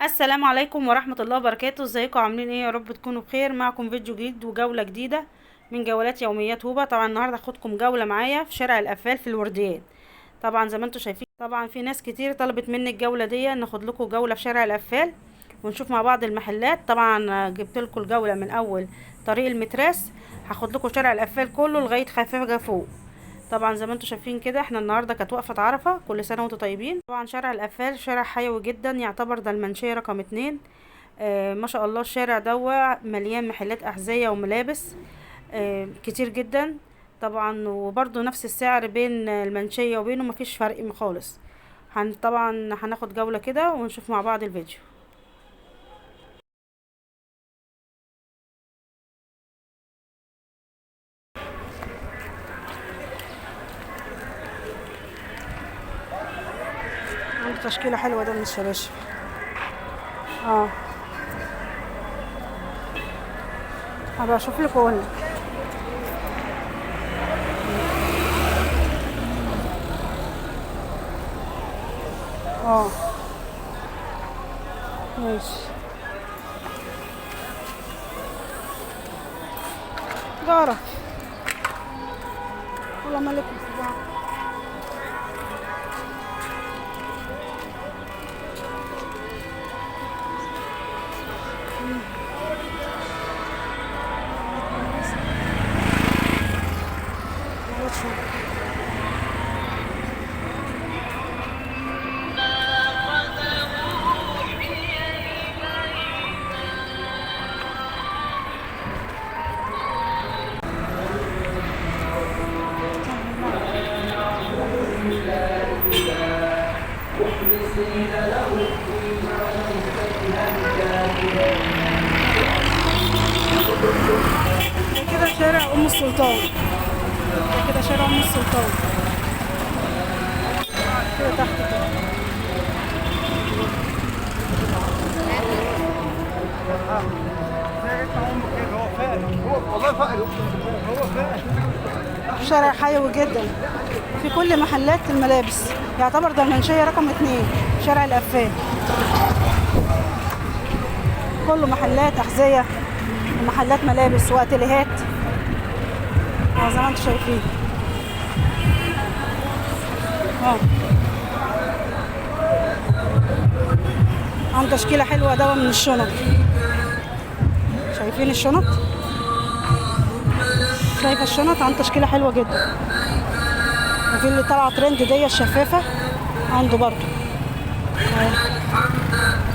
السلام عليكم ورحمة الله وبركاته. ازيكم عاملين ايه؟ يا رب تكونوا بخير. معكم فيديو جديد وجولة جديدة من جولات يوميات هوبا. طبعا النهارده هاخدكم جولة معايا في شارع القفال في الورديان. طبعا زي ما انتم شايفين، طبعا في ناس كتير طلبت مني الجولة دي، ناخد لكم جولة في شارع القفال ونشوف مع بعض المحلات. طبعا جبت لكم الجولة من اول طريق المتراس، هاخد لكم شارع القفال كله لغاية خفافجة فوق. طبعا زي ما انتم شايفين كده، احنا النهارده كانت وقفه عرفه، كل سنة وانتم طيبين. طبعا شارع القفال شارع حيوي جدا، يعتبر ده المنشيه رقم 2. ما شاء الله الشارع دوا مليان محلات احذية وملابس كتير جدا. طبعا وبرده نفس السعر بين المنشيه وبينه، مفيش فرق خالص. طبعا هناخد جولة كده ونشوف مع بعض الفيديو. عنده تشكيله حلوة ده من الشباشب. هبقى اشوف لك واقول لك. ماشي جارة والله مالك. كده شارع ام السلطان، كده شارع ام السلطان كده تحت كده. شارع حيوي جدا في كل محلات الملابس، يعتبر ده المنشية رقم 2 شارع القفال. كله محلات أحذية ومحلات ملابس واتيليهات زي ما انتم شايفين. عنده تشكيلة حلوة دوا من الشنط. شايفين الشنط؟ شايفة الشنط؟ عنده تشكيلة حلوة جدا. وفي اللي طالعة ترند دي الشفافة عنده برضو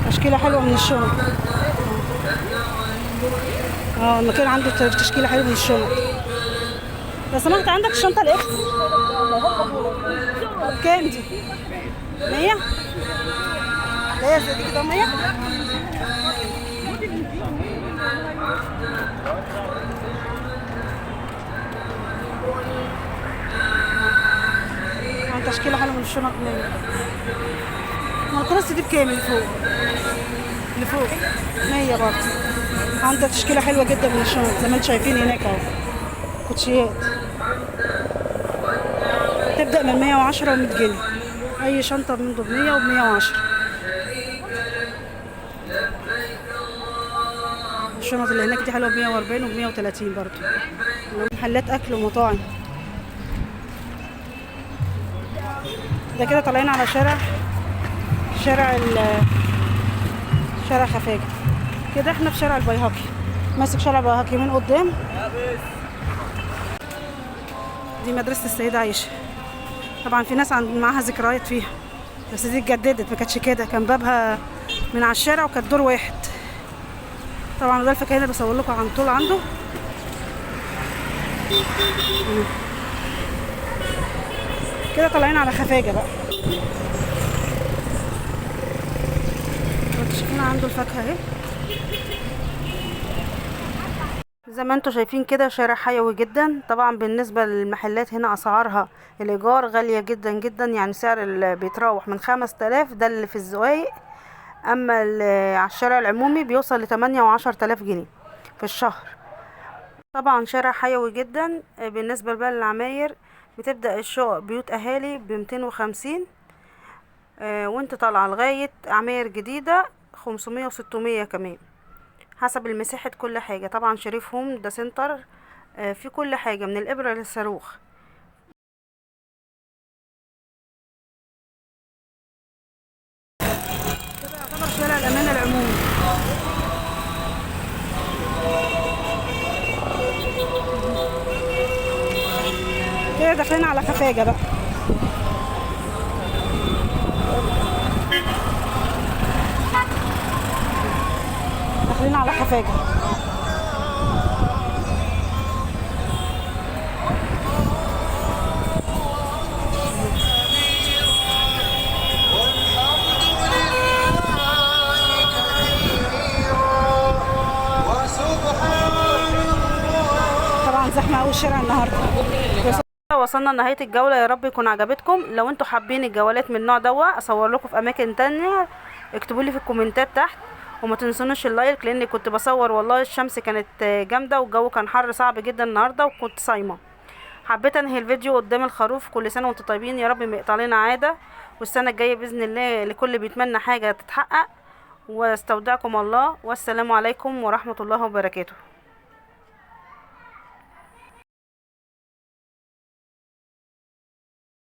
تشكيلة حلوة من الشنط. المكان عنده تشكيلة حلوة من الشنط. لو سمحت، عندك الشنطة ال X كام دي؟ 100؟ هي زي دي كده 100؟ تشكيلة حلوة من الشنط 100. ما الكراسي دي بكام اللي فوق؟ اللي فوق 100 برضه. عندها تشكيلة حلوة جدا من الشنط زي ما انتم شايفين هناك اهو. كوتشيات تبدأ من 110 و100 جنيه. أي شنطة من ب 100 وب 110. الشنط اللي هناك دي حلوة ب 140 وب 130 برضه. محلات أكل ومطاعم. ده كده طالعين على شارع شارع خفاجة. كده احنا في شارع البيهقي، ماسك شارع البيهقي من قدام. دي مدرسة السيدة عائشة. طبعا في ناس معاها ذكريات فيها، بس دي اتجددت، ما كانتش كده، كان بابها من على الشارع وكانت دور واحد. طبعا ده الفكاهة اللي بصور لكم عن طول عنده. كده طالعين على خفاجة بقى. انتوا شايفين عنده الفاكهة اهي. زي ما انتوا شايفين كده شارع حيوي جدا. طبعا بالنسبة للمحلات هنا اسعارها الايجار غالية جدا جدا، يعني سعر اللي بيتراوح من 5000 ده اللي في الزقايق، اما على الشارع العمومي بيوصل ل8 و10000 جنيه في الشهر. طبعا شارع حيوي جدا. بالنسبة بقى للعماير بتبدأ الشقق بيوت اهالي ب 250 وانت طالعه لغاية عماير جديدة 500 500 و600 كمان حسب المساحة كل حاجة. طبعا شريف هوم ده سنتر في كل حاجة من الإبرة للصاروخ. كده يعتبر شارع الأمان العمومي. كده داخلين على خفاجة بقى. داخلين على خفاجة. طبعا زحمة أوي الشارع النهاردة. وصلنا لنهاية الجولة، يا رب يكون عجبتكم. لو انتوا حابين الجولات من النوع دوا اصور لكم في اماكن تانية، اكتبوا لي في الكومنتات تحت، وما تنسونوش ال like، لان كنت بصور والله الشمس كانت جامدة والجو كان حر صعب جدا النهاردة وكنت صايمة. حبيت انهي الفيديو قدام الخروف. كل سنة وانتوا طيبين، يا رب ما يقطع لنا عادة، والسنة الجاية بإذن الله لكل بيتمنى حاجة تتحقق. واستودعكم الله، والسلام عليكم ورحمة الله وبركاته.